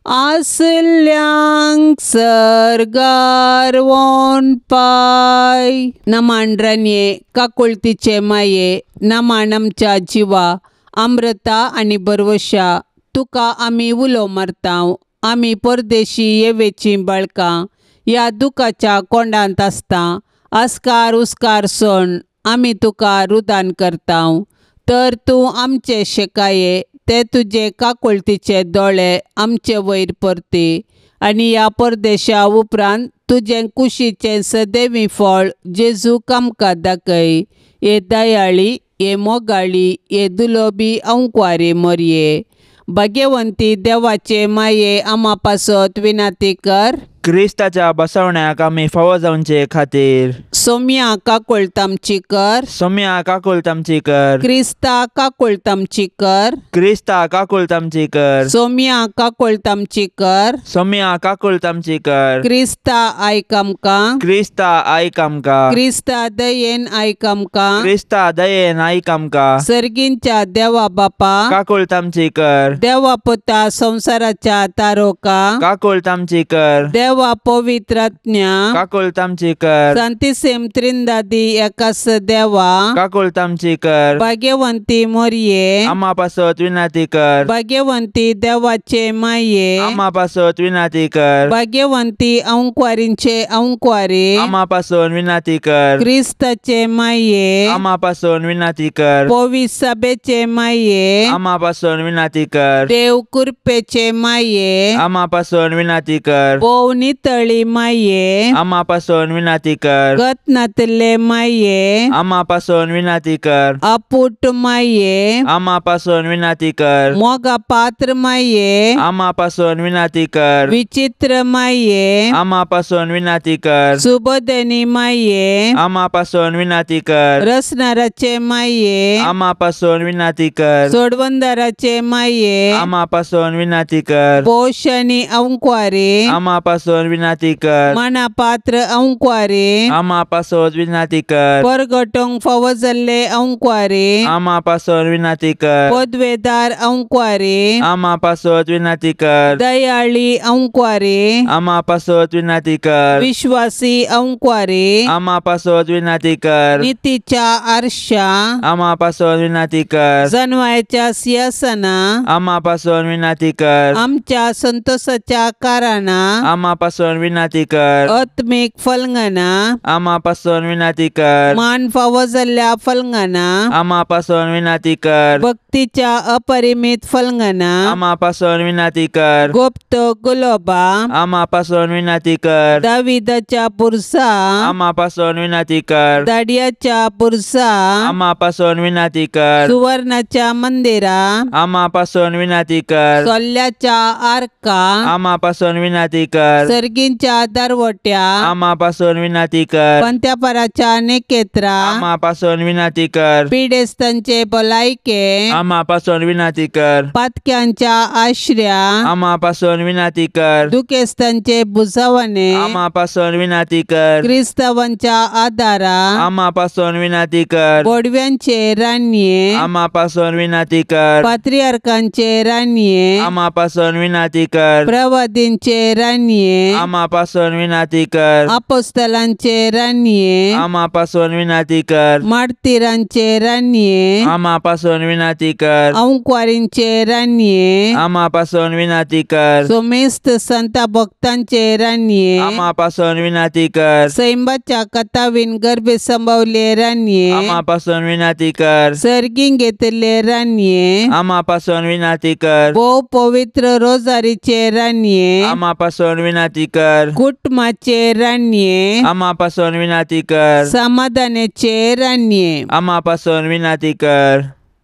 आसल्यांक सर्गार वोन पाय. नमान रानये काकुळतीचे माये, नमान आमच्या जिवा अमृता आनी बरवशा, तुका आमी उलो मारतांव. आमी परदेशी येवेचीं बाळकां ह्या दुखाच्या कोंडांत आसता. आस्कार उस्कार सोण आमी तुका रुदान करतांव. तर तूं आमचे शेकाये ते तुजे काकुळतीचे दोळे आमचे वयर परती आनी ह्या परदेशा उपरांत तुजें कुशीचें सदैवी फळ जेजू आमकां दाखय. हे दयाळी, हे मोगाळी, हे दुलोबी अंकवारी मोरये, भाग्यवंती देवाचे माये आमा पासत विनाती कर. क्रिस्ताच्या बसवण्याक आमी फावो जावचे खातीर सोम्या काकुळट आमची कर. सोम्या काकुळट आमची कर. क्रिस्ता काकुळट आमची कर. क्रिस्ता काकुळट आमची कर. सोम्या काकुळट आमची कर. सोम्या काकुळट आमची कर. क्रिस्ता आयक आमकां. क्रिस्ता आयक आमकां. क्रिस्ता दयेन आयक आमकां. क्रिस्ता दयेन आयक आमकां. सर्गींच्या देवा बापा काकुळट आमची कर. देवा पुता संवसाराच्या तारोका काकुळट आमची कर. देवा पवित्रात्म्या काकुळट आमची कर. सांतिसेम त्रिंदादी एकास देवा काकुळट आमची कर. भाग्यवंती मोरये आमा पासत विनाती कर. भाग्यवंती देवाचे माये आमा पासत विनाती कर. भाग्यवंती अंकवारींचे अंकवारी आमा पासून विनाती कर. क्रिस्ताचे माये आमा पासून विनाती कर. पविसाबेचे माये आमा पासून विनाती कर. देव कृपेचे माये आमा पासून विनाती कर. भोव नितळी माये आमा पासून विनाती कर. गत नातले माये आमा पासून विनाती कर. अपुट माये आमा पासून विनाती कर. मोगा पात्र माये आमा पासून विनाती कर. विचित्र माये आमा पासून विनाती कर. सुबोधनी माये आमा पासून विनाती कर. रसनाराचे माये आमा पासून विनाती कर. सोडवंदाराचे माये आमा पासून विनाती कर. पोषणी अंकवारी आमा पासून विनाती कर. मना पात्र अंकवारी आमा पासून विनाती कर. परगटोंक फावो जाल्ले अंकवारी आमा पासून विनाती कर. पदवेदार अंकवारी आमा पासून विनाती कर. दयाळी अंकवारी आमा पासून विनाती कर. विश्वासी अंकवारी आमा पासून विनाती कर. नितीच्या आरशा आमा पासून विनाती कर. जनवायच्या सिंहासना आमा पासून विनाती कर. आमच्या संतोषाच्या कारणां आमा पासून विनाती कर. आत्मीक फलंगना आमा पासून विनाती कर. मान फावो जाल्ल्या फलंगना आमा पासून विनाती कर. भक्तीच्या अपरिमित फलंगना आमा पासून विनाती कर. गुप्त गुलोबा आमा पासून विनाती कर. दाविदाच्या पुरसा आमा पासून विनाती कर. दाडियाच्या पुरसा आमा पासून विनाती कर. सुवर्णाच्या मंदिरा आमा पासून विनाती कर. सोल्ल्याच्या आरका आमा पासून विनाती कर. सर्गींच्या दरवट्या आमा पासून विनाती कर. पंत्यापराच्या नेकेत्रा आमा पासून विनाती कर. पिडेस्तांचे भलायके आमा पासून विनाती कर. पातक्यांच्या आश्र्या आमा पासून विनाती कर. दुखेस्तांचे बुजावणे आमा पासून विनाती कर. क्रिस्तावांच्या आदारा आमा पासून विनाती कर. बोडव्यांचे रानये आमा पासून विनाती कर. पात्रियार्कांचे रानये आमा पासून विनाती कर. प्रवादींचे रानये आमा पासून विनाती कर. अपोस्तलांचे रानये आमा पासून विनाती कर. मार्तीरांचे रानये आमा पासून विनाती कर. अंकवारींचे रानये आमा पासून विनाती कर. सोमेस्त संता भक्तांचे रानये आमा पासून विनाती कर. सैंबाच्या कथावीन गर्भे संभवले रानये आमा पासून विनाती कर. सर्गीं घेतले रानये आमा पासून विनाती कर. भोव पवित्र रोजारीचे रानये आमा पासून विनाती कर. कुटुंबाचे रानये आमा पासून विनाती कर. समाधानाचे रानये आमा पासून विनाती कर.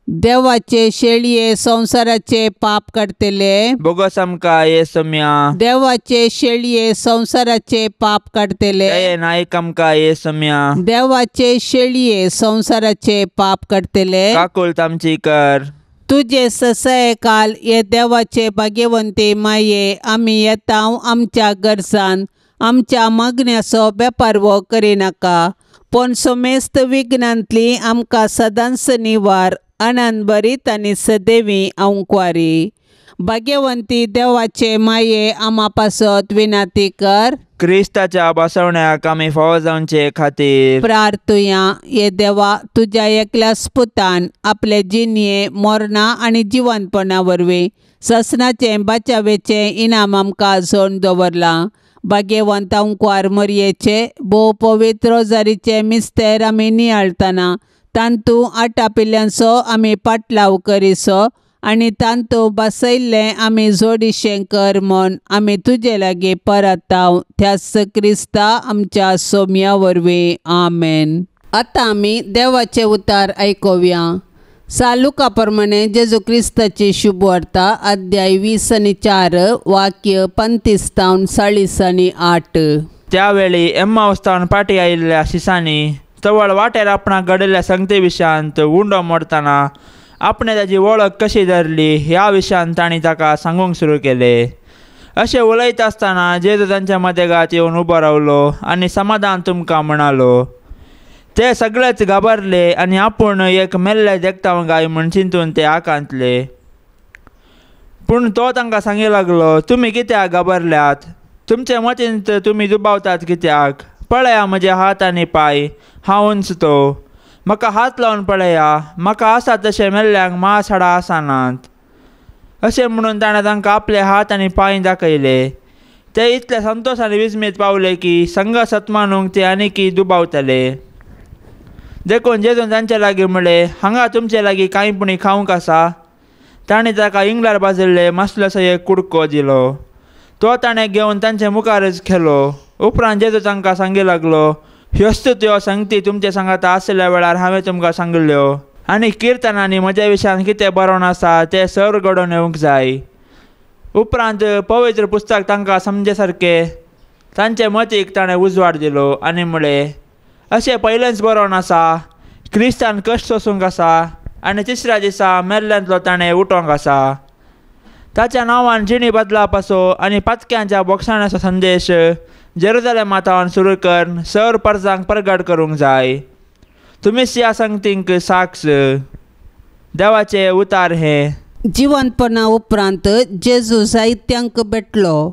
देवाचे शेळये संवसाराचे पाप काडटले बोगस आमकां ये सोम्या. देवाचे शेळये संवसाराचे पाप काडटले दयेन आयक आमकां ये सोम्या. देवाचे शेळये संवसाराचे पाप काडटले काकुळट आमची कर. तुजे ससय काल हे देवाचे भाग्यवंती माये आमी येता आमच्या गरजान आमच्या मागण्याचो बेपारवो करिनाका पूण समेस्त विघ्नांतली आमकां सदांच निवार आनंद भरीत आनी सदैवी अंकवारी. भाग्यवंती देवाचे माये आमा पासत विनाती कर. क्रिस्ताच्या बसवण्याक आमी फावो जावचे खातीर प्रार्थुया. हे देवा, तुज्या एकल्या पुतान आपले जिणये मरणा आनी जिवंतपणा वरवीं ससनाचें बाचावेचें इनाम आमकां जोडून दवरलां. भाग्यवंत अंकवार मरयेचे भोव पवित्र रोजारीचे मिस्तेर आमी नियाळतना तांतू आटापिल्ल्यांचो आमी पाटलाव करिसो आनी तांतू बसयल्लें आमी जोडिशें कर म्हूण आमी तुजे लागीं परताव त्याच क्रिस्ता आमच्या सोम्या वरवीं. आमेन. आतां आमी देवाचे उतार आयकुया. सालुका प्रमाणे जेजू क्रिस्ताची शुभवार्ता अध्याय 20 आनी 4 वाक्य 35 तावन 40 आनी 8. त्यावेळी एम्माउस तावन पाटी आयिल्ल्या शिसांनी तवळ वाटेर आपणाक घडिल्ल्या संगती विशयांत उंडो मोडतना आपणे ताजी वळख कशी धरली ह्या विशयान तांणी ताका सांगूंक सुरू केले. अशें उलयता आसतना जेजू तांच्या मदेगात येवन उबो रावलो आनी समाधान तुमकां म्हणालो. ते सगळेच घाबरले आनी आपूण एक मेल्ले देखता काय म्हूण चिंतून ते आकांतले. पूण तो तांकां सांगी लागलो, तुमी कित्याक घाबरल्यात? तुमचे मतींत तुमी दुबावतात कित्याक? पळया म्हजे हात आनी पांय, हांवूच तो. म्हाका हात लावन पळया, म्हाका आसा तशें मेल्ल्यांक मांस हाडां आसनात. अशें म्हणून ताणें तांकां आपले हात आनी पांय दाखयले. ते इतले संतोश आनी विस्मीत पावले की संघ सतमानूंक ते आनीकी दुबावतले. देखून जेजून तांचे लागीं म्हळें, हांगा तुमचे लागीं कांय पुणी खावंक आसा? ताणें ताका इंगळार भाजिल्ले मासल्याचो एक कुडको दिलो. तो ताणें घेवन तांचे मुखारच खेलो. उपरांत जेजू तांकां सांगी लागलो, ह्योच त्यो संगती तुमचे सांगाता आशिल्ल्या वेळार हांवें तुमकां सांगिल्ल्यो आनी किर्तनांनी म्हज्या विशयान कितें बरोवन आसा तें सर घडोवन येवंक जाय. उपरांत पवित्र पुस्तक तांकां समजे सारकें तांचे मतीक ताणें उजवाड दिलो आनी म्हळें, अशें पयलेंच बरोवन आसा, क्रिस्तान कश्ट सोसूंक आसा आनी तिसऱ्या दिसा मेल्ल्यांतलो ताणें उठोवंक आसा. ताच्या नांवान जिणी बदलापाचो आनी पातक्यांच्या बोगसाण्याचो संदेश जेरुजालेमा तावन सुरू करून सर परजांक परगट करूंक जाय. तुमीच ह्या संगतींक साक्ष. देवाचे उतार हे. जिवंतपणा उपरांत जेजू जायत्यांक भेटलो.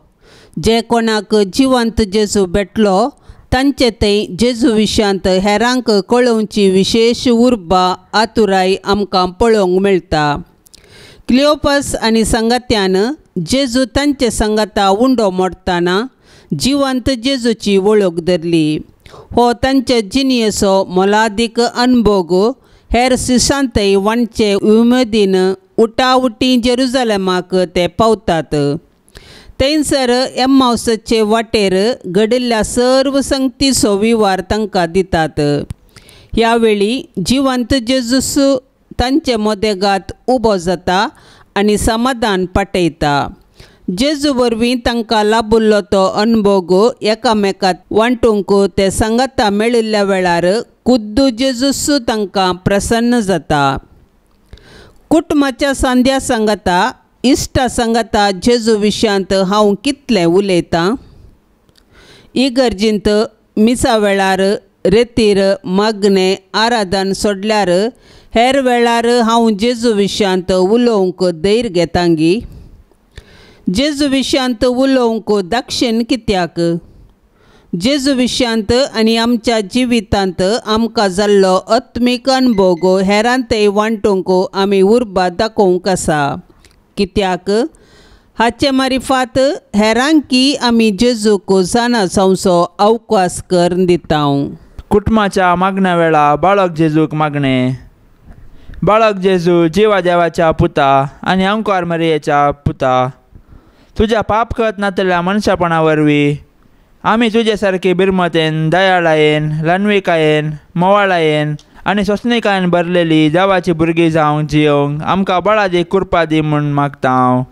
जे कोणाक जिवंत जेजू भेटलो तांचे थंय जेजू विशयांत हेरांक कळोवची विशेश उर्बा आतुराय आमकां पळोवंक मेळटा. क्लियोपस आनी सांगात्यान जेजू तांचे सांगाता उंडो मोडटना जिवंत जेजूची वळख धरली. हो तांचे जिणयेचो मोलादीक अनभोग हेर शिशांतय वांटचे उमेदीन उटाउटी जेरुजालेमाक ते पावतात. थंयसर एम्माउसाचे वाटेर घडिल्ल्या सर्व संगतीचो विवार तांकां दितात. ह्या वेळी जिवंत जेजूस तांचे मदेगात उबो जाता आनी समाधान पाटयता. जेजू वरवीं तांकां लाबुल्लो तो अनभोग एकामेकांत वांटूंक ते सांगाता मेळिल्ल्या वेळार खुद्द जेजूस तांकां प्रसन्न जाता. कुटुंबाच्या सांध्या सांगाता इश्टा सांगाता जेजू विशयांत हांव कितलें उलयतां? इगर्जींत मिसा वेळार रेतीर मागणें आराधन सोडल्यार हेर वेळार हांव जेजू विशयांत उलोवंक धैर्य घेतांगी? जेजू विशयांत उलोवंक दाक्षिण कित्याक? जेजू विशयांत आनी आमच्या जिवितांत आमकां जाल्लो आत्मीक अनभोग हेरांतय वांटूंक आमी उर्बा दाखोवंक आसा. कित्याक? हाचे मारिफात हेरांकी आमी जेजूक जाणा जावचो अवकाश करून दिता. कुटुंबाच्या मागण्या वेळा बाळक जेजूक मागणें. बाळक जेजू जिवा देवाच्या पुता आनी अंकवार मरियेच्या पुता, तुज्या पाप करत नातल्या मनशापणा वरवीं आमी तुजे सारकी बिरमतेन, दयाळायेन, ल्हानविकायेन, मोवाळायेन आनी सोंसणिकायेन भरलेली देवाची भुरगीं जावंक जियोवंक आमकां बळा दी, कृपा दी म्हूण मागता हांव.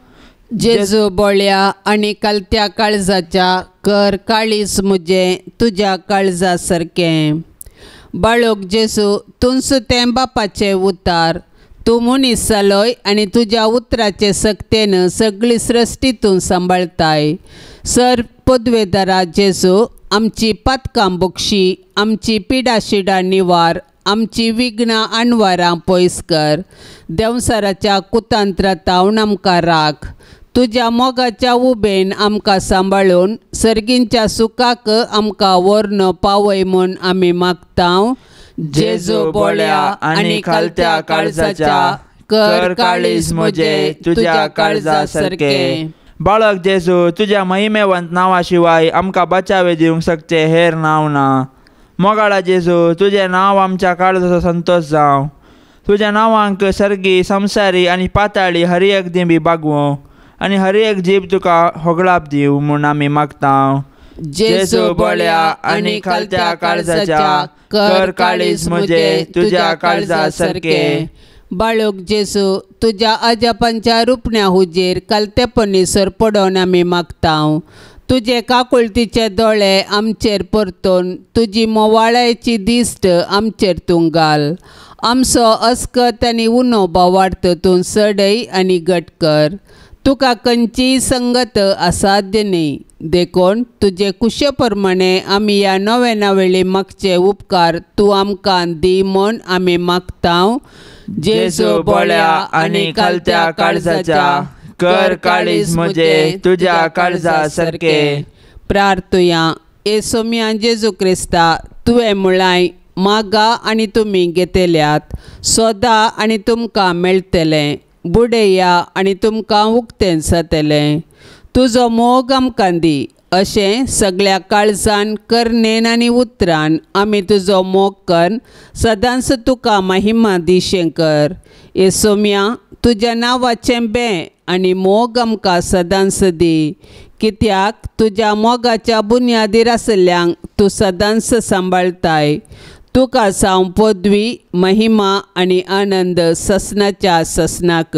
जेजू बोळ्या आनी कलत्या काळजाच्या कर काळीज म्हजें तुज्या काळजा सारकें. बाळक जेजू तुंच तें बापाचें उतार, तूं मनीस जालोय आनी तुज्या उतराचे सक्तेन सगळी सृश्टी तूं सांबाळताय. सर पदवेदारा जेजू आमची पातकां बक्षी, आमची पिडाशिडां निवार, आमची विघ्नां आणवारां पयस कर. देंवसाराच्या कुतांत्रातावन आमकां राख. तुज्या मोगाच्या उबेन आमकां सांबाळून सर्गींच्या सुखाक आमकां व्हरून पावय म्हूण आमी मागता. जेजू बोळ्या आनी खालत्या काळजाच्या, कर काळीज म्हजें तुज्या काळजा सारकें. बाळक जेजू, तुज्या महिमेवंत नांवा शिवाय आमकां बचावे दिवंक शकचें हेर नांव ना. मोगाळा जेजू, तुजें नांव आमच्या काळजाचो संतोश जावं. तुज्या नांवांक सर्गी, संवसारी आनी पाताळी हर एक दिंबी बागवूं आनी हर एक जीब तुका होगळाप दिवं म्हूण आमी मागता. जेजू बोळ्या आनी खालत्या काळजाच्या, कर काळीज म्हजें तुज्या काळजा सारकें. बाळक जेजू, तुज्या अजापांच्या रुपण्या हुजेर कालतेपणी सरपडोन आमी मागता. तुजे काकुळतीचे दोळे आमचेर परतून तुजी मोवाळायची दिश्ट आमचेर तूं घाल. आमचो अस्कत आनी उणो भावार्थ तूं सडय आनी घट कर. तुका खंयचीय संगत असाध्य न्ही, देखून तुजे कुशे प्रमाणे आमी ह्या नव्या वेळी मागचे उपकार तूं आमकां दी म्हूण आमी मागता. जेजू बोळ्या आनी खालत्या काळजाच्या, कर काळीज म्हजें तुज्या काळजा सारकें. प्रार्थुया. ए सोम्या जेजू क्रिस्ता, तुवें म्हळांय मागा आनी तुमी घेतल्यात, सोदा आनी तुमकां मेळटलें, बुडया आनी तुमकां उक्तें जातलें. तुजो मोग आमकां दी, अशें सगळ्या काळजान, करणेन आनी उतरान आमी तुजो मोग कर सदांच तुका महिमा दिशें कर. ए सोम्या, तुज्या नांवाचें बें आनी मोग आमकां सदांच दी, कित्याक तुज्या मोगाच्या बुन्यादीर आशिल्ल्यांक तूं सदांच सांबाळताय. तुका जावं पदवी, महिमा आनी आनंद ससनाच्या ससनाक.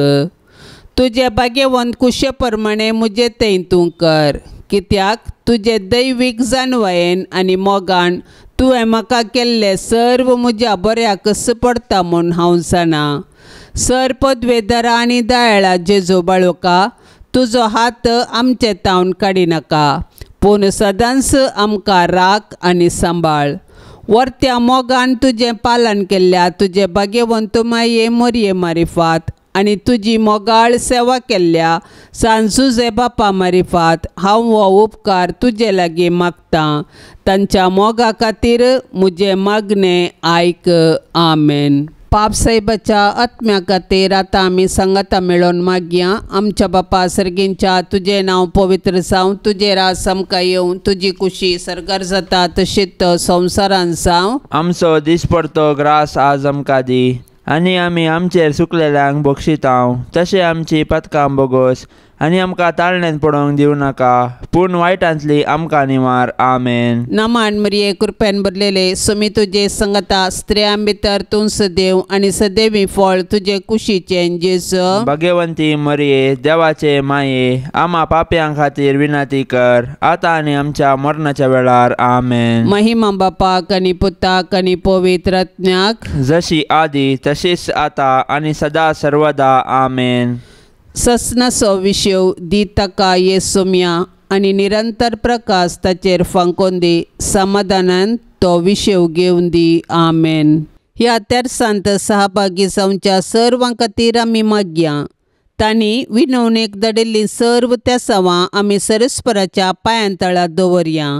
तुजे भाग्यवंत कुशे प्रमाणे म्हजें तें तूं कर, कित्याक तुजे दैवीक जाणवायेन आनी मोगान तुवें म्हाका केल्लें सर्व म्हज्या बऱ्याकच पडटा म्हूण हांव जाणा. सर पदवेदारा आनी दयाळा जेजू बाळोका, तुजो हात आमचे तावन काडिनाका, पूण सदांच आमकां राख आनी सांबाळ. वर्त्या मोगान तुजें पालन केल्ल्या तुजे भाग्यवंत माये मोरये मारिफात आनी तुजी मोगाळ सेवा केल्ल्या सान जुजे बापा मारिफात हांव हो उपकार तुजे लागीं मागतां. तांच्या मोगा खातीर म्हजें मागणें आयक. आमेन. पाप साहेबाच्या आत्म्या खातीर आतां आमी सांगाता मेळोवन मागया. आमच्या बापा सर्गींच्या, तुजें नांव पवित्र जावं, तुजें राज आमकां येवं, तुजी कुशी सर्गार जाता तशीच संवसारान जावं. आमचो दिसपडतो ग्रास आज आमकां दी, आनी आमी आमचेर सुकलेल्यांक बक्षितांव तशें आमची पथकां बोगोस, आनी आमकां ताळण्यान पडोवंक दिवं नाका, पूण वायटांतली आमकां निवार. आमेन. नमान मरिये, कृपेन भरलेले, सुमी तुजे संगता, स्त्रियां भितर तूं सदैव आनी सदैवी फळ तुजे कुशीचें जेजू. भाग्यवंती मरिये, देवाचे माये, आमा पापयां खातीर विनंती कर, आतां आनी आमच्या मरणाच्या वेळार. आमेन. महिमा बापाक आनी पुताक आनी पवित्र आत्म्याक, जशी आदी तशीच आतां आनी सदा सर्वदा. आमेन. ससनाचो विशेव दी ताका ये सोम्या आनी निरंतर प्रकाश ताचेर फांकोन दी, समाधानान तो विशेव घेवन दी. आमेन. ह्या तेरसांत सहभागी जावच्या सर्वां खातीर आमी मागया. तांणी विनवणेक धाडिल्लीं सर्व तेसावां आमी सरस्पराच्या पांयां तळा दवरया.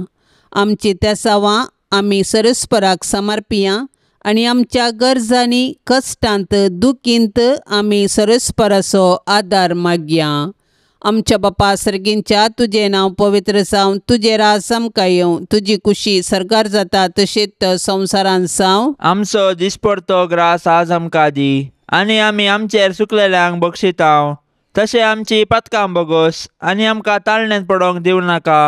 आमची तेसावां आमी सरस्पराक समर्पिया आनी आमच्या गरजांनी, कश्टांत, दुखींत आमी सरस्पराचो आदार मागया. आमच्या बापा सर्गींच्या, तुजें नांव पवित्र जावं, तुजें राज आमकां येवं, तुजी कुशी सर्गार जाता तशीच संवसारान जावं. आमचो दिसपडतो ग्रास आज आमकां दी, आनी आमी आमचेर सुकलेल्यांक बक्षितांव तशें आमची पथकां बोगोस, आनी आमकां ताळण्यान पडोवंक दिवं नाका,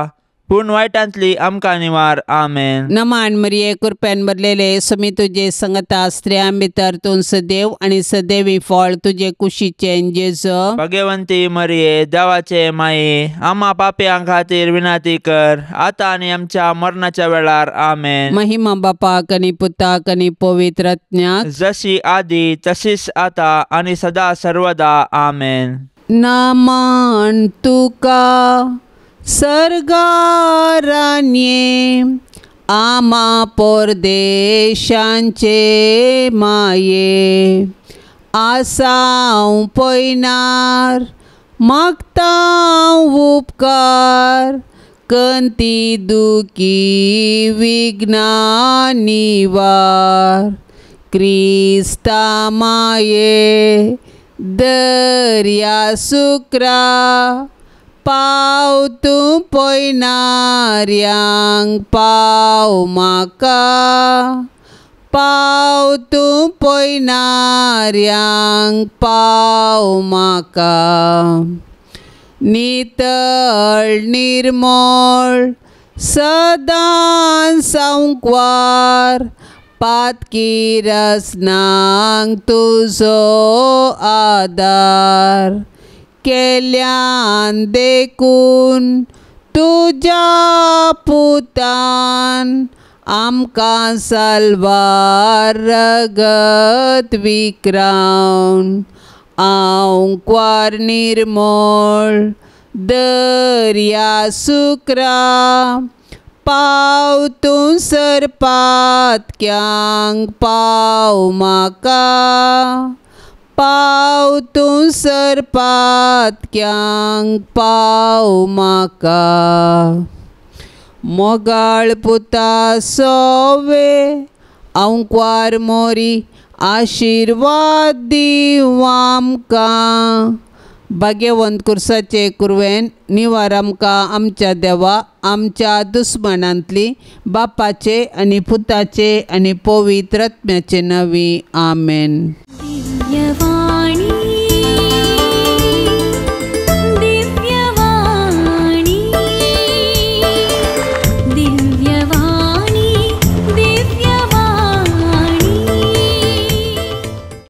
पूण वायटांतली आमकां निवार. आमेन. नमान मरिये, कृपेन भरलेले, सुमी तुजे संगता, स्त्रियां भितर तूं सदैव आनी सदैवी फळ तुजे कुशीचें जेजू. भाग्यवंती मरिये, देवाचे माये, आमा पापयां खातीर विनंती कर, आतां आनी आमच्या मरणाच्या वेळार. आमेन. महिमा बापाक आनी पुताक आनी पवित्र आत्म्याक, जशी आदी तशीच आतां आनी सदा सर्वदा. आमेन. नमन तुका सर्गारान्ये आमा परदेशांचे माये आसांव पयनार मागतां उपकार कंती दुखी विघ्ना निवार क्रिस्ता माये दर्या सुक्रा पाव तूं पयनाऱ्यांक पाव म्हाका पाव तूं पयनाऱ्यांक पाव म्हाका नितळ निर्मळ सदां सांकवार पातकी रसनांक तुजो आदार केल्यान देखून तुज्या पुतान आमकां साल्वार रगत विक्रावन आंकवार निर्मळ दर्या सुक्रा पाव तूं सरपातक्यांक पाव म्हाका पाव तूं सरपातक्यांक पाव म्हाका मोगाळ पुता सोवे आंकवार मोरी आशिर्वाद दीव आमकां भाग्यवंत कुर्साचे कुरवेन निवार आमकां आमच्या देवा आमच्या दुस्मनांतली बापाचे आनी पुताचे आनी पवित्र आत्म्याचे नांवी आमेन. दिव्यवाणी.